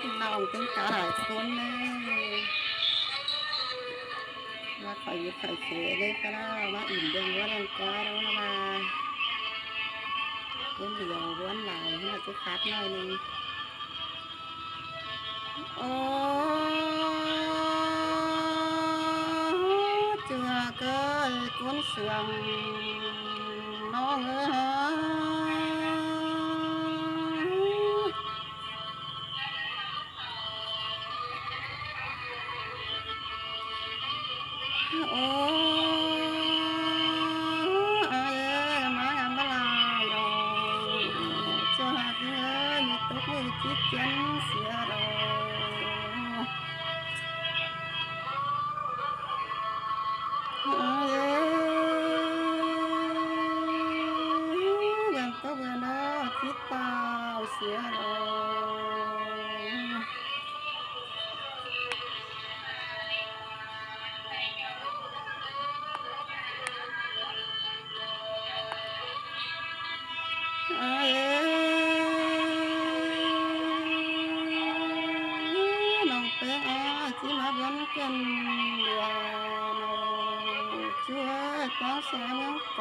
ນ້ອງເປັນກາຫຼາຍຄົນເດ້ ວ່າຂ້ອຍຢູ່ຂ້ອຍເຂເດ້ກະລາ ມາອີ່ມເບິ່ງວ່າແລ້ວກະລາ ວ່າຄົນດຽວ ຄົນຫຼາຍ ມັນອາດຈະຂັດໜ້ອຍໜຶ່ງ. ໂອ້ ເຈົ້າເອີຍ ຄົນເຊື່ອງນ້ອງເອີຍ ໂອ້ ອາຍເອີຍ ມາງາມມາຫຼາຍດອກ ເຈົ້າຮັກເອີຍ ມີຕົກມືຈິດຈຽນເສຍດອກ ອາຍເອີຍ ເບິ່ງຕົກເບິ່ງດອກ ຈິດຕາຍເສຍດອກ. ອາຍເອີຍ ນ້ອງແປ້ງ ອາຍຊິມາເບິ່ງກັນເດືອນ ຊ່ວຍຕາງສາເມືອງໄກ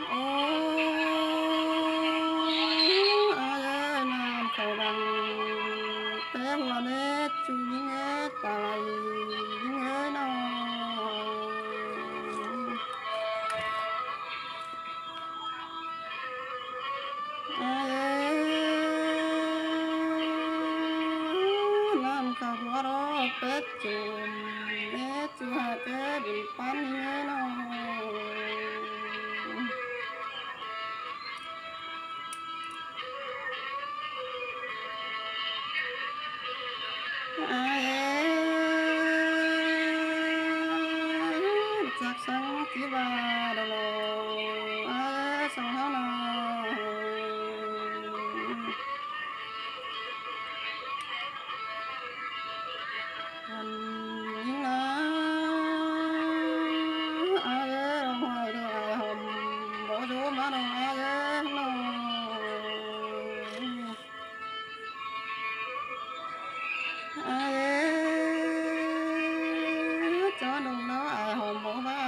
ໂອ້ ອາຍເອີຍ ນ້ຳເຂົ້າດັງແຕ່ຫົວເນດ ຈູຍິງເອີຍ ຕາໄຫຼຍິງເອີຍນ້ອງ ອາຍເອີຍ ນ້ຳເຂົ້າຫົວເນາະ ເປັດຈູມເນດ ຈູຮັກເອີຍ ບຸນປັນຍິງເອີຍນ້ອງ. ອາຍເອີຍ ຈັກສັງຊິວ່າດອກ ອາຍເອີຍ ສອງເຮົານະ ອັນຍິງນະ ອາຍເອີຍ ຮ້ອງໄຫ້ເດີ ອ້າຍຫອມບໍ່ໂທມາດອກ ອາຍເອີຍ ອາຍເອີຍ ຈອນດົງເນາະ ອ້າຍຫອມບໍ່ວ່າ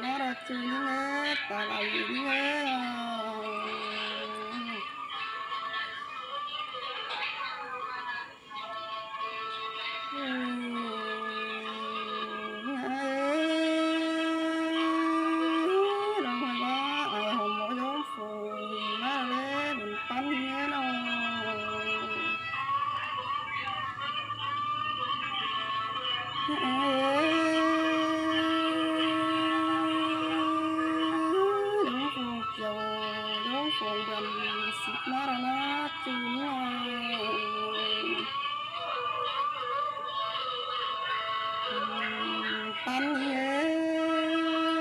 ລາລາຈູຍິງເອີຍ ຕາໄຫຼຍິງເອີຍ ອາຍເອີຍ ຮ້ອງໄຫ້ວ່າ ອ້າຍຫອມບໍ່ຍອມຟູ ມາເລີຍບຸນປັນເຮືອນ້ອງ. ເອີຍ ດອງຟອງກ່ຽວ ດອງຟອງບັນ ສິບມາລະນະຈູນອງ ປັນເອີຍ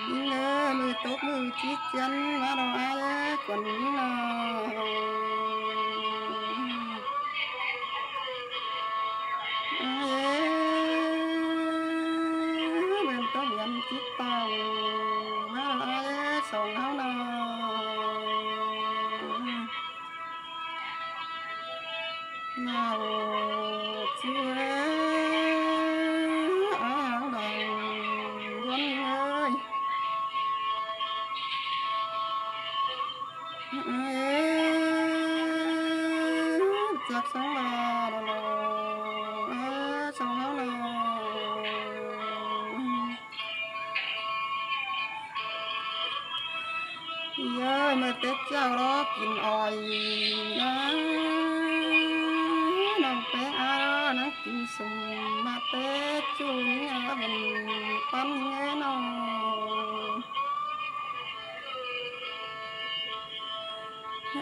ຍິງເອີຍ ມືຕົກມືຈິດຈຽນມາດອກ ອ້າຍເອີຍ ກວນຍິງນະ ອ້າຍເອີຍ ເບິ່ງຕົກເບິ່ງຈິດຕາ ມາດອກ ອ້າຍເອີຍ ສອງເຮົານະ. ນາໂອ ເຈົ້າເອີຍ ອ້າຍຫາງດັງ ດວນເອີຍ ເອີຍ ຈັກສັງວ່າດອກ ເອີຍ ສອງເຮົານະ. ເອີຍ ເມື່ອແຕ່ເຈົ້າລໍກິນອ້ອຍນະ ນ້ອງແປ້ງອາ ນັ່ງກິນສົ້ມມາແຕ່ຈູນຍາເປັນປັນເອີຍນ້ອງ.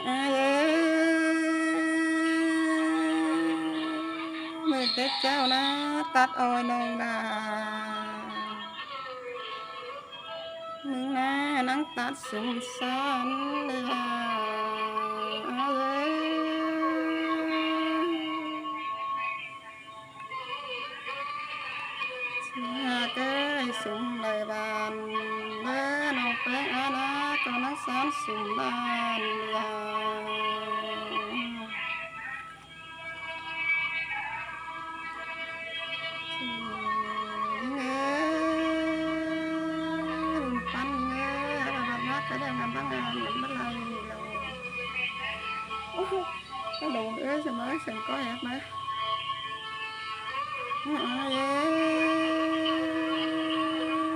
ອ້າຍເອີຍ ເມື່ອແຕ່ເຈົ້ານະ ຕັດອ້ອຍນ້ອງນາ ມຶງນາ ນັ່ງຕັດສົງສານເດີ ອ້າຍເອີຍ. ຫາກເອີຍ ສຸມໄຫຼບານເດີ ນ້ອງແປ້ງອານາ ກໍນັກສານສຸມບານເດີ. ເອີຍ ລຸນປັນເອີຍ ອາບາດມາກະໄດ້ງາມບາງງາມ ມັນບໍ່ໄດ້ແລ້ວ. ໂອ້ຍ ອາລົງເອີຍ ສະມາສຽງກໍແຮກມາ. ອາເອີ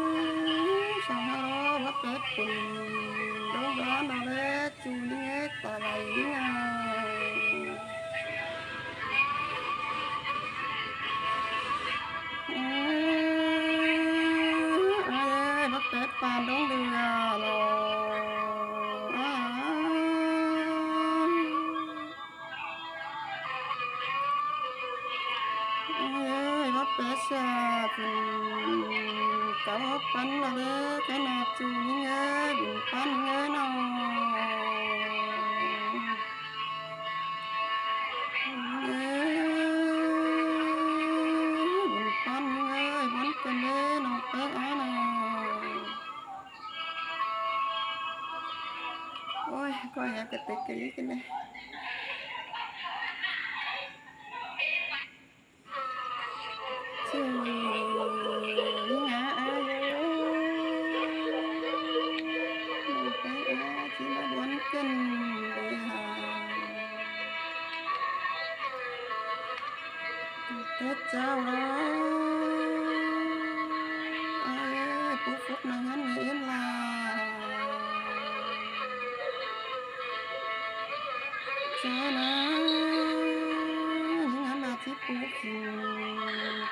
ຍ ສອງຫ້າຮ້ອຍ ວ່າແປດປຸນ ໂດນບານເອົາແລ້ວ. ຈູນີ້ຕາໄຫຼງາມ. ເອີຍ ບັກແປດປານດົງເດືອຫຼໍ. ເອີຍ ວ່າແປດສາເພິ່ນກະວ່າປັນລະເດີ ຂະໜາດຈູນີ້ເອີຍ ບຸນປັນເອີຍເນາະ. ເອີຍ ບຸນປັນເອີຍ ບຸນກັນເດີ ນ້ອງແປ້ງອານາ. ໂອ້ຍ ຂ້ອຍຫາກະເຕັກກະລິກກັນເດ້. ຊື່ນີ້ນາອາຍ ນ້ອງແປ້ງອາຊິມາບວນກັນເດີຫາ ເຕັດເຈົ້າລະ ອາຍເອີຍ ປຸກຟຸກນາງຫັ້ນເຫັນລາ ເຈົ້ານາ ຍິງຫັ້ນລະ ຊິປູກິນ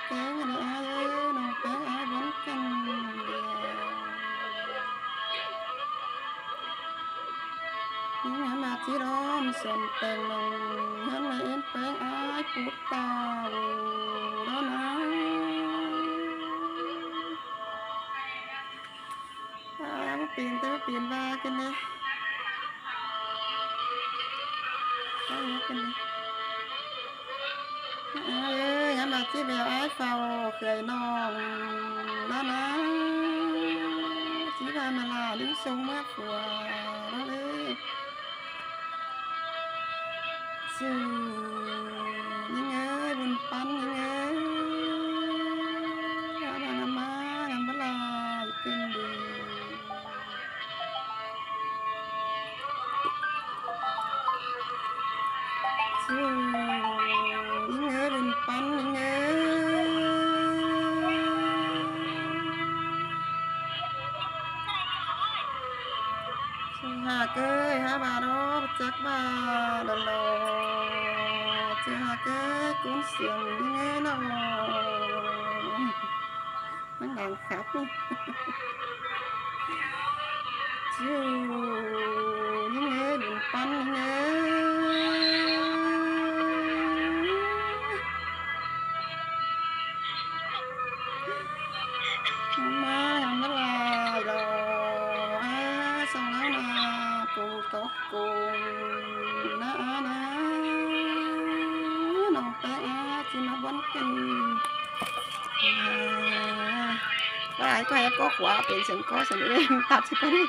ແກງໃຫ້ອາຍເອີຍ ນ້ອງແປ້ງອາຍວັນຈັນດຽວ. ຍິງຫັ້ນລະ ຊິລ້ອມສວນແຕງນ້ອງຫັ້ນລະ ເຫັນແປ້ງອາຍປູຕາໂຫຼດອນາ. ອາ ມາປີນ ແຕ່ມາປີນວ່າກັນເດ້ ວ່າກັນເດ້. ອາເອີຍ ຍາມລາຈິແວວອາຍເຝົ້າເອື້ອຍນ້ອງລະນາ ຊິວ່າມາລາລິງຊົງເມືອຂົວລະເລີຍ. ຊື່ຍິງເອີຍ ບຸນປັນຍິງເອີຍ ອານາມາ ງາມມາລາຍເປັນດີ. ຊື່ຍິງເອີຍ ບຸນປັນຍິງເອີຍ ຊື່ຫາກເອີຍ ຫາບາດອກຈັກບາດຫຼໍ່ ຊື່ຫາກເອີຍ ກຸນສຽງຍິງເອີຍເນາະ. ມັນດັງຄັກ. ຈູ້ຍິງເອີຍ ບຸນປັນຍິງເອີຍ ມາງາມມາລາຍດອກ ອາ ສອງເຮົານາ ກຸງຕອກກຸງນາອານາ ນ້ອງແປ້ງອາຊິມາບ່ອນກັນ. ອາ ວ່າໃຫ້ຂ້ອຍກໍຂວາເປັນສັນກໍສັນເອງ ຕັດຊິໄປນີ້